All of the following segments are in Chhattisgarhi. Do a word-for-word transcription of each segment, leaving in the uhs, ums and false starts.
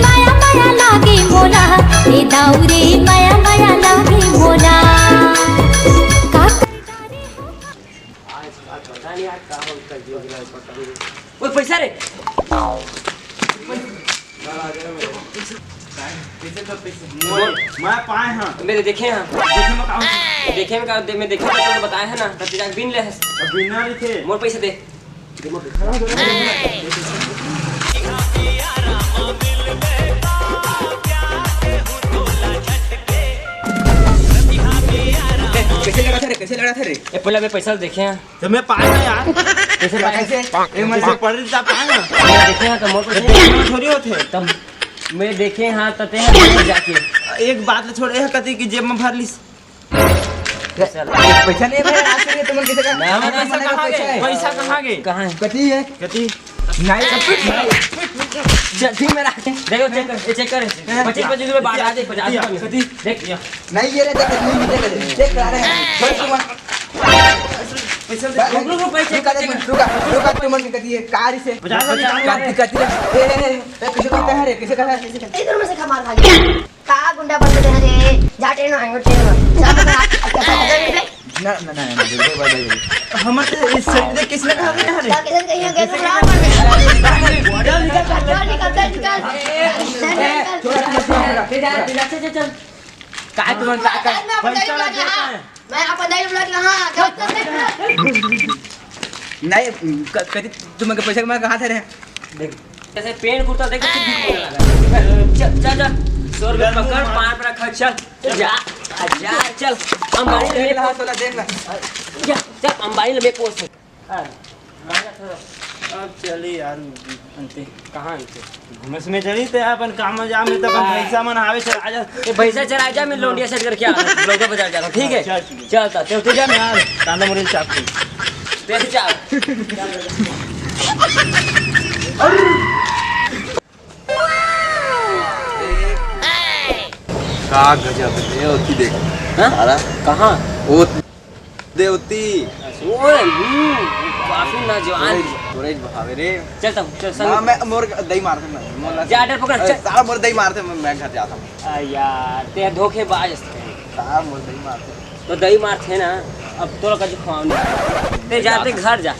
माया माया लागे मोला, ए दाऊ रे, माया माया लागे मोला। का आज, आज पता नहीं आज का हो, कल जो भी है, पता नहीं। ओए, पैसा रे। पैसा तो पैसा। मोर, मैं पाए हाँ। मेरे देखे हाँ। देखे में का हो? देखे में का, दे, मैं देखे में तो बताया है ना, तब जाके बिन ले हस। अब बिना लिखे। मोर पैसा दे। कैसे लड़ा था रे, कैसे लड़ा था रे? ए, पहले मैं पैसा देखे हैं। तो मैं पाए ना यार। कैसे पाए? कैसे? ए, मैं से पढ़ रही था, पाए ना। मैं देखे हैं तो मोर तो पैसा थोड़ी होते। तब मैं देखे हाँ, तते हैं जाके। एक बात छोड़, ए, कती की जेब में भर लिस। पैसा नहीं है भाई, आज के लिए तुमन किसी का ना, ना, पैसा कहाँ गए? पैसा कहाँ गए? कहाँ है? कती है? कती? नहीं, नहीं। चल, ठीक में रख। देखो, चेक कर, ये चेक कर। हैं? पच्चीस, पच्चीस रुपए बाहर आ जाए, पचास रुपए में। कती? देख। नहीं, ये रे, देख, नहीं, देख, देख, चेक करा रहे हैं। छोड़, तुम पैसा दे। रुक, रुक, रुक, भाई, चेक कर, चेक कर। रुका, रुका, तुमन के कती है? कार से। पचास रुपए निकाल। कती, कती है? ए, ए, ए, ए, किसी का है रे? किसी का है? इधर में से खा मार खा गया। का गुंडा बन गए रे? जा ट्रेन में, ट्रेन में। जा, जा, जा, जा, जा, जा। ना, ना, ना, ना, बिल्कुल भाई, भाई, भाई। हमर तो इस शरीर से किसने कहा था यार? क्या किसने कही है? कैसे बुला? चल निकल, चल निकल, चल निकल। चल निकल। चल, चल, चल, चल। काय तुमन का, का? मैं अपन दाई बुला के, हाँ, मैं अपन दाई बुला के, हाँ, जाओ, चल, चल, चल। नहीं, क-, कती तुमन के पैसा मैं कहाँ से रहे? देख, जैसे पेंट कुर्ता देख, चल, चल, चल, सौ रुपया पकड़, पाँच रुपया खर्च, चल, जा, जा, चल, अंबानी ले, देख ला, तोला देख ला। जा, चल, अंबानी ले, मैं पोस्ट। अब चली यार, अंते। कहाँ अंते? घूमे से में चली, ते अपन काम में जा, में तो अपन हाँ। भैंसा मन हावे, चल, आजा। ये भैंसा चरा जा, मैं लौंडिया सेट करके आ रहा हूँ, लौंडिया बाजार जा रहा हूँ, ठीक है? चल, ठीक है। चल, ता, ते उठे जा। यार, कांदा मुरई चाप के। तेरे चाप। का गजब है, ओती देख। हाँ? सारा। कहाँ? ओ देवती। ओए, हम्म, काफी नौजवान। तोरे, तोरे भावे रे। चल तब, चल संग। ना, मैं मोर दई मारते मैं। मोला जा, डर पकड़, ए, चल। सारा मोर दई मारते मैं, मैं घर जाता हूँ। आ यार, ते धोखेबाज है। सारा मोर दई मारते। तो दई मारते ना, अब तोरा का जो खुआऊं नहीं। ते जा, ते घर जा।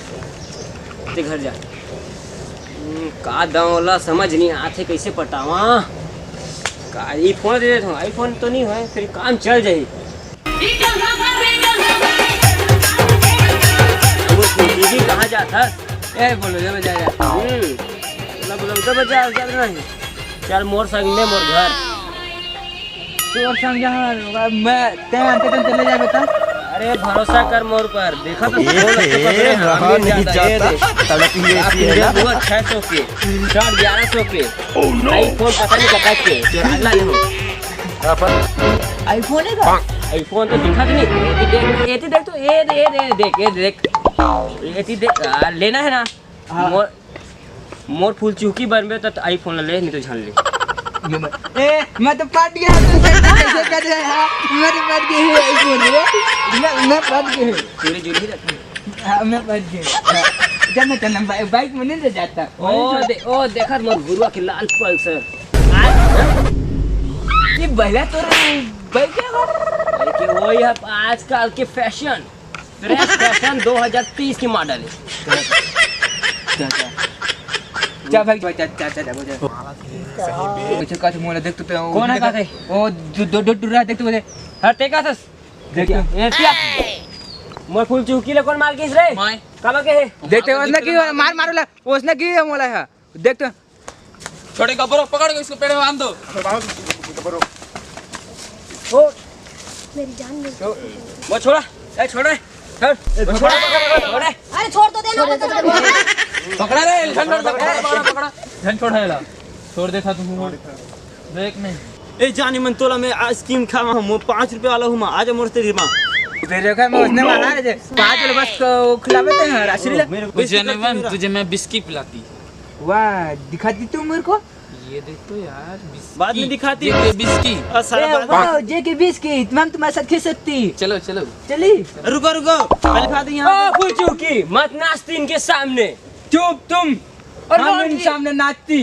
ते घर जा। हम्म, का दंव ला समझ नहीं आथे, कैसे पटावा? का ई फोन दे देत हूँ, आईफोन तो नहीं होय, फिर काम चल जाही। वो दीदी कहाँ जात हस? ए, बोलो, जब जा, जा। हम्म, बोला, बोला, उधर बजा, जा रहा है। चल, मोर संग में, मोर घर। तोर संग जहाँ मैं, ते अंते तन चले जाबे त? अरे, भरोसा कर मोर पर। देखा तो ए, बोल, ए, तो पकड़े, रहा हम नहीं जाता, जाता। ये रे। तड़प ही ऐसी है ना। आप दो छह सौ के, शॉट ग्यारह सौ के। Oh no। आईफोन पता नहीं कटा के, जो अगला ले हो। आईफोन है का? आईफोन तो दिखा नहीं। ये देख, ये देख तो, ये, ये, ये देख, ये देख। ये देख, आ, लेना है ना? हाँ। मोर, मोर फूल चूकी बनबे त आईफोन ले, नहीं तो झन ले। ये मैं, ए, मैं तो पट गया, तू कैसे, कैसे कर रहा है? हाँ, मैं तो पट गया हूँ आईफोन रे। मैं, मैं पट गया हूँ। तेरे जो नहीं रखा। हाँ, मैं पट गया। हाँ, चल ना, चल ना, बाइ-, बाइक में नहीं ले जाता। ओ दे, ओ देखा मोर गुरुआ के लाल पल्सर। आज, ये भैया तो बाइक क्या हो? अरे कि वही है आजकल के फैशन। फ्रेश फैशन दो हज़ार तीस की मॉडल है। जा, जा। जा भाई, जा, जा, जा, जा, जा। पीछे का मोला देख तो पे, कौन है देख, का थे? ओ, दो, दो, दो टुरा देख तो बोले। हर ते का थस? देख तो। ए, पिया। मोर फूल चूकी ले कौन मार के इस रे? मैं। काबर के है? देख तो, उसने की मार, मारो ला। उसने की है मोला है। देख तो। छोटे गब्बरो, पकड़ के इसको पेड़ में बांध दो। ओ, मेरी जान ले। वो छोड़ा, ए, छोड़ रे। छोड़। ए, वो छोड़ा, पकड़, पकड़, पकड़। अरे, छोड़ तो दे ना, वो तो पकड़ा रे, झन छोड़, पकड़ा, पकड़ा, पकड़ा। झन छोड़ है ला। छोड़ दे था तू, छोड़। देख नहीं। ए, जानी मन तोला मैं आइसक्रीम खावा हूँ, मैं पाँच रुपये वाला हूँ, मैं आजा मोर तेरी माँ। तेरे का मैं उसने मारा है जे, पाँच वाला बस को खिलावे थे, हाँ, राशि ला। मेरे को तुझे नहीं, तुझे मैं बिस्किट पिलाती। वाह, दिखा दी तू मेरे को। ये देख तो यार, बिस्की। बाद में दिखाती। जेके बिस्की। और सारा ए, बाद वाह, जेके बिस्की, मैम तुम्हारे साथ खेल सकती। चलो, चलो। चली? रुको, रुको, पहले खा दी यहाँ ओ, पे। फूल चूकी, मत नाचती इनके सामने। चुप तुम। और हम इन सामने नाचती।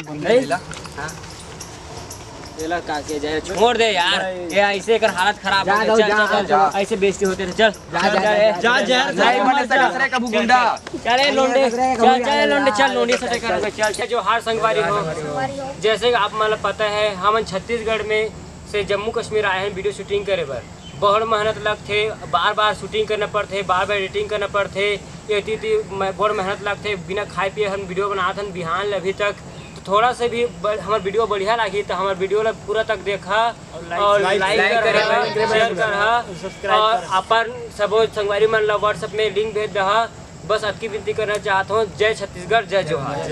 गुंडा ए? ला। हाँ। तेला का के जाए, छोड़ दे यार। ये ऐसे कर हालत खराब हो गया। चल, चल, चल, ऐसे बेइज्जती होते थे। चल। जा, जा, जा, जा, जा, जा, जा, जा, जा, जा, जा, कबू गुंडा। चल, ए लोंडे, चल, चल, ए लोंडे, चल, लोंडे से कर, चल, चल, जोहार संगवारी हो। जैसे कि आप मन ल पता है, हमन छत्तीसगढ़ में से जम्मू कश्मीर आए हैं वीडियो शूटिंग करे बर। बहुत मेहनत लगथे, बार-बार शूटिंग करना पड़थे, बार-बार एडिटिंग करना पड़थे, एती-एती मैं-, बहुत मेहनत लगथे। बिना खाए पिए हम वीडियो बनात हन बिहान ले अभी तक। तो थोड़ा से भी ब-, हमर वीडियो बढ़िया लागी तो हमर वीडियो ला पूरा तक देखा और लाइक करहा, शेयर करहा और अपन सबो संगवारी मन ला WhatsApp में लिंक भेज दहा। बस अतकी विनती करना चाहत हूँ। जय छत्तीसगढ़, जय जोहार।